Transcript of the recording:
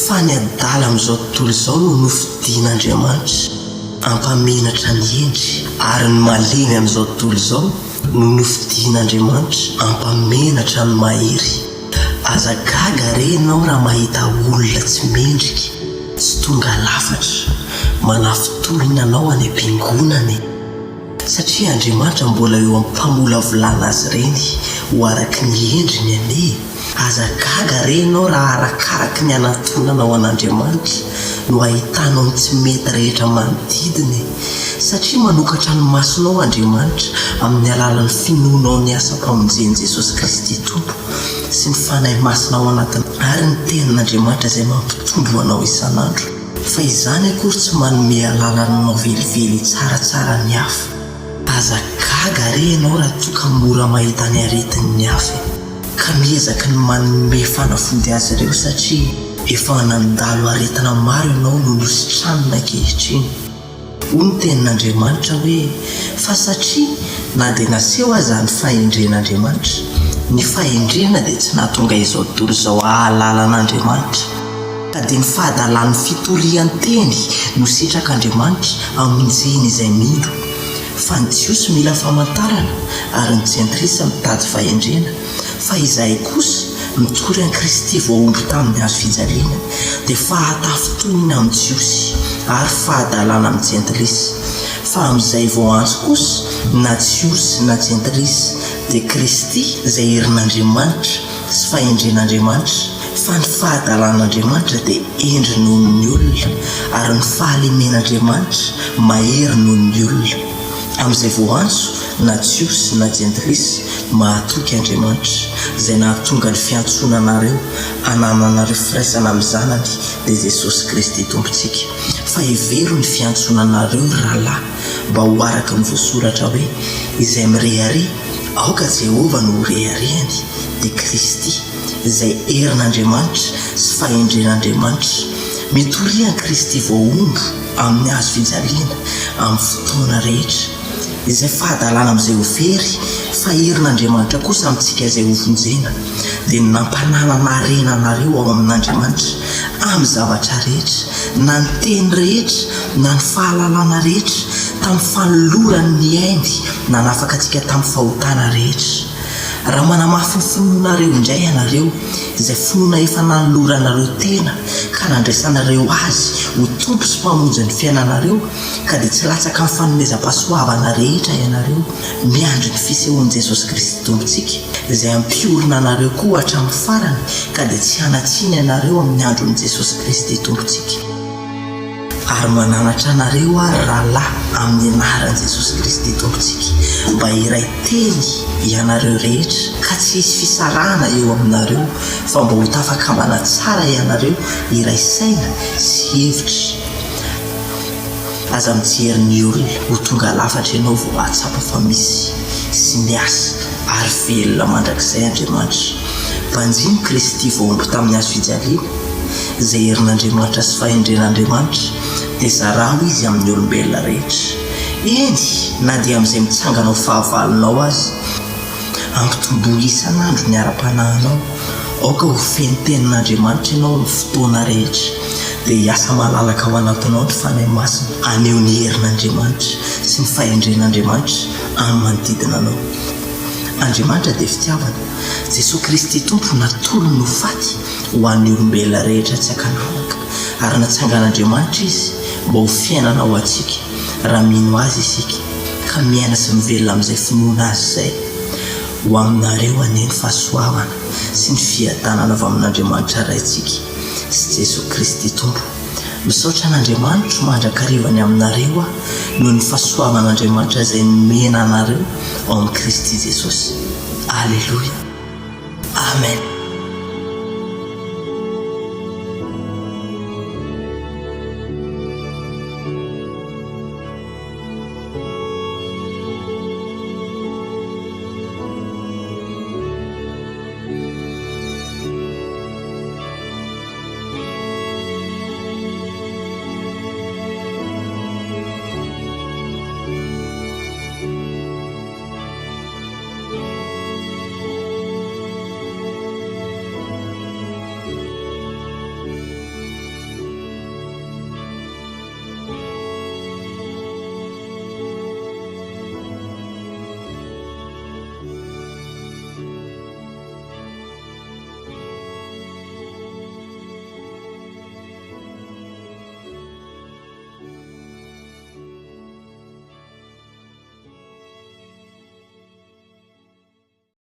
Fa ny adala amin'izao tontolo izao no nofidin'Andriamanitra hampamenatra ny hendry, ary ny malemy amin'izao tontolo izao no nofidin'Andriamanitra hampamenatra ny mahery. Aza gaga re ianao raha mahita olona tsy mendrika, tsy tonga lafatra, manafintohina anao any am-piangonana e! Satria Andriamanitra mbola eo am-pamolavolana azy ireny ho araky ny endriny anie e! Aza gaga re ianao raha arakaraky ny anatonanao an'Andriamanitra no ahitanao ny tsy mety rehetra manodidina e! Satria manokatra ny masonao Andriamanitra amin'ny alalan'ny finoanao ny asam-pamonjen'i Jesosy Kristy Tompo sy ny Fanahy Masina ao anatinao ary ny Tenin'Andriamanitra izay mampitombo anao isan'andro. Fa izany akory tsy manome alalana anao velively hitsaratsara ny hafa. Aza gaga re ianao raha toa ka mora mahita ny aretin'ny hafa e! Ka miezaka ny manome fanafody azy ireo satria efa nandalo aretina maro ianao no nositranina ankehitriny. Hoy ny Tenin'Andriamanitra hoe, Fa satria na dia naseho aza ny fahendren'Andriamanitra, ny fahendrena dia tsy nahatonga izao tontolo izao hahalala an'Andriamanitra, ka dia ny fahadalan'ny fitorian-teny no sitrak'Andriamanitra hamonjeny izay mino. Fa ny Jiosy mila famantarana, ary ny Jentilisa mitady fahendrena. Fa izahay kosa, mitory an'i Kristy voahombo tamin'ny hazo fijaliana, dia fahatafintohina amin'ny Jiosy, ary fahadalana amin'ny Jentilisa. Fa amin'izay voaantso kosa, na Jiosy na Jentilisa, dia Kristy izay herin'Andriamanitra sy fahendren'Andriamanitra. Fa ny fahadalan'Andriamanitra dia hendry noho ny olona, ary ny fahalemen'Andriamanitra mahery noho ny olona. Amin'izay voaantso, na Jiosy na Jentilisa, mahatoky Andriamanitra, izay nahatonga ny fiantsoana anareo hanananareo firaisana amin'ny Zanany, dia Jesosy Kristy Tompontsika. Fa hevero ny fiantsoana anareo, ry rahalahy, mba ho araka ny voasoratra hoe, Izay mirehareha, aoka Jehovah no ho reharehany, dia Kristy, izay herin'Andriamanitra sy fahendren'Andriamanitra. Mitoria an'i Kristy voahombo amin'ny hazo fijaliana amin'ny fotoana rehetra. Izay fahadalana amin'izay ho very, fa herin'Andriamanitra kosa amintsika izay hovonjena, dia ny nampananana harena anareo ao amin'Andriamanitra amin'ny zavatra rehetra, na ny teny rehetra, na ny fahalalana rehetra, tamin'ny fanolorany ny ainy nanafaka antsika tamin'ny fahotana rehetra. Raha manamafy ny finoanareo indray ianareo, izay finoana efa nanoloranareo tena ka nandraisanareo Azy ho Tompo sy Mpamonjy ny fiainanareo, ka dia tsy latsaka amin'ny fanomezam-pahasoavana rehetra ianareo, miandry ny fisehoan'i Jesosy Kristy Tompontsika, izay hampiorina anareo koa hatramin'ny farany, ka dia tsy hanan-tsiny ianareo amin'ny andron'i Jesosy Kristy Tompontsika. Ary mananatra anareo aho, ry rahalahy, amin'ny anaran'i Jesosy Kristy Tompontsika, mba hiray teny ianareo rehetra, ka tsy hisy fisarahana eo aminareo, fa mba ho tafakambana tsara ianareo hiray saina sy hevitra. Aza mijery ny olona ho tonga lafatra ianao vao hahatsapa fa misy sy miasa ary velona mandrakizay Andriamanitra. Banjino Kristy voahombo tamin'ny hazo fijaliana, izay herin'Andriamanitra sy fahendren'Andriamanitra, dia zarao Izy amin'ny olombelona rehetra. Eny, na dia amin'izay mitsangana ho fahavalonao aza. Ampitomboy isan'andro ny ara-panahinao. Aoka ho feno tenin'Andriamanitra ianao amin'ny fotoana rehetra. Dia hiasa malalaka ao anatinao ny Fanahy Masina haneho ny herin'Andriamanitra sy ny fahendren'Andriamanitra amin'ny manodidina anao. Andriamanitra dia fitiavana. Jesoa Kristy Tompo natolony ho faty ho an'ny olombelona rehetra tsy ankanavaka, ary natsangan'Andriamanitra Izy mba ho fiainana ho antsika raha mino Azy isika ka miaina sy mivelona amin'izay finoana Azy izay. Ho aminareo anie ny fahasoavana sy ny fiadanana avy amin'Andriamanitra Raintsika sy Jesoa Kristy Tompo. Misaotra an'Andriamanitro mandrakariva ny aminareo aho noho ny fahasoavan'Andriamanitra izay nomena anareo ao amin'i Kristy Jesosy. Aleloia. Amen.